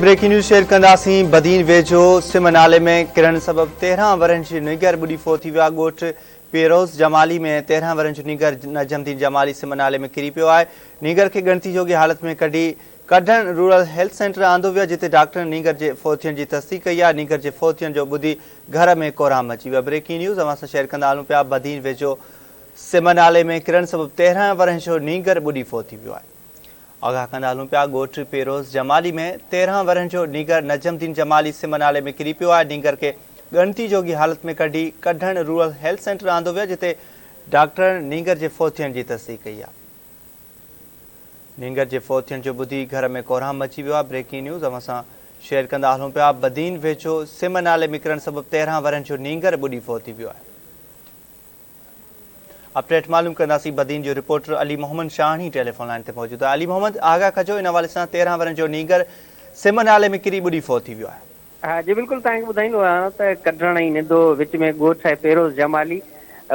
Breaking news share ڪنداسين بدين ويجهو سم نالي ۾ ڪرڻ سبب 13 ورهين جي نينگر ٻڏي فوت ٿي ويو آهي ڳوٺ پيروز جمالي ۾ 13 ورهين جو نينگر نجم الدين جمالي سم نالي ۾ ڪري پيو آهي نينگر کي ڳڻتي جوڳي حالت ۾ ڪڍي ڪڍڻ رورل هيلٿ سينٽر آندو ويو جتي ڊاڪٽرن نينگر جي فوت ٿيڻ جي تصديق ڪئي آهي نينگر جي فوت ٿيڻ جو ٻڌي گهر ۾ ڪهرام مچي ويو بريڪنگ نيوز اوهان سان شيئر ڪندا هلون پيا بدين ويجهو سم نالي ۾ ڪرڻ سبب 13 ورهين جو نينگر ٻڏي فوت ٿي ويو آهي. آگاهه ڪندا هلون پيا ڳوٺ پيروز جمالي ۾ 13 ورهين جو نينگر نجم الدين جمالي سم نالي ۾ ڪري پيو آهي نينگر کي ڳڻتي جوڳي حالت ۾ ڪڍي ڪڍڻ رورل هيلٿ سينٽر آندو ويو جتي ڊاڪٽرن نينگر جي فوت ٿيڻ جي تصديق ڪئي آهي نينگر جي فوت ٿيڻ جو ٻڌي گهر ۾ ڪهرام مچي ويو آهي بريڪنگ نيوز اوهان سان شيئر ڪندا هلون پيا بدين ويجهو سم نالي ۾ ڪرڻ سبب 13 ورهين جو نينگر ٻڏي فوت ٿي ويو آهي. اپڊيٽ معلوم ڪنداسين بدين جو reporter Ali Muhammad Shahani telephone line تي موجود آهي علي محمد آگاهه ڪجو ان حوالي سان 13 ورهين جو نينگر سم نالي ۾ ڪري ٻڏي فوت ٿي ويو آهي. ها جي بلڪل توهان کي ٻڌائيندو آهيان ته ڪڍڻ ۽ نندو وچ ۾ ڳوٺ آهي پيروز جمالي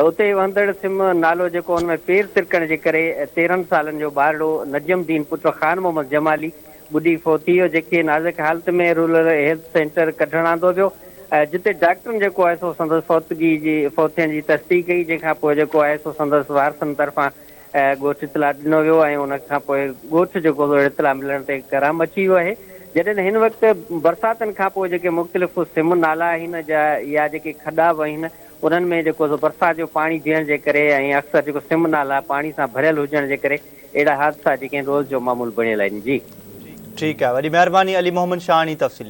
اتي وهندڙ سم نالو جيڪو ان ۾ پير ترڪڻ جي ڪري 13 سالن جو ٻارڙو نجم الدين پٽ خان محمد جمالي ٻڏي فوت ٿي ويو جنهن کي نازڪ حالت ۾ رورل هيلٿ سينٽر ڪڍڻ آندو ويو جتي ڊاڪٽرن جيڪو آهي سو سندس فوتگي جي فوت ٿيڻ جي تصديق ڪئي جنهن کان پوء جيڪو آهي سو سندس وارثن طرفان ڳوٺ اطلاع ڏنو ويو ۽ ان کان پوء ڳوٺ جيڪو سو اطلاع ملڻ تي ڪهرام مچي ويو آهي جڏهن ته هن وقت برساتن کان پوء جيڪي مختلف سم نالا آهن جا يا جيڪي کڏا به آهن انهن ۾ جيڪو سو برسات جو پاڻي بيهڻ جي ڪري ۽ اڪثر جيڪو سم نالا پاڻي سان ڀريل هجڻ جي ڪري اهڙا حادثا جيڪي روز جو معمول بڻيل آهن جي. ٺيڪ آهي وڏي مهرباني علي محمد شاهاڻي تفصيل.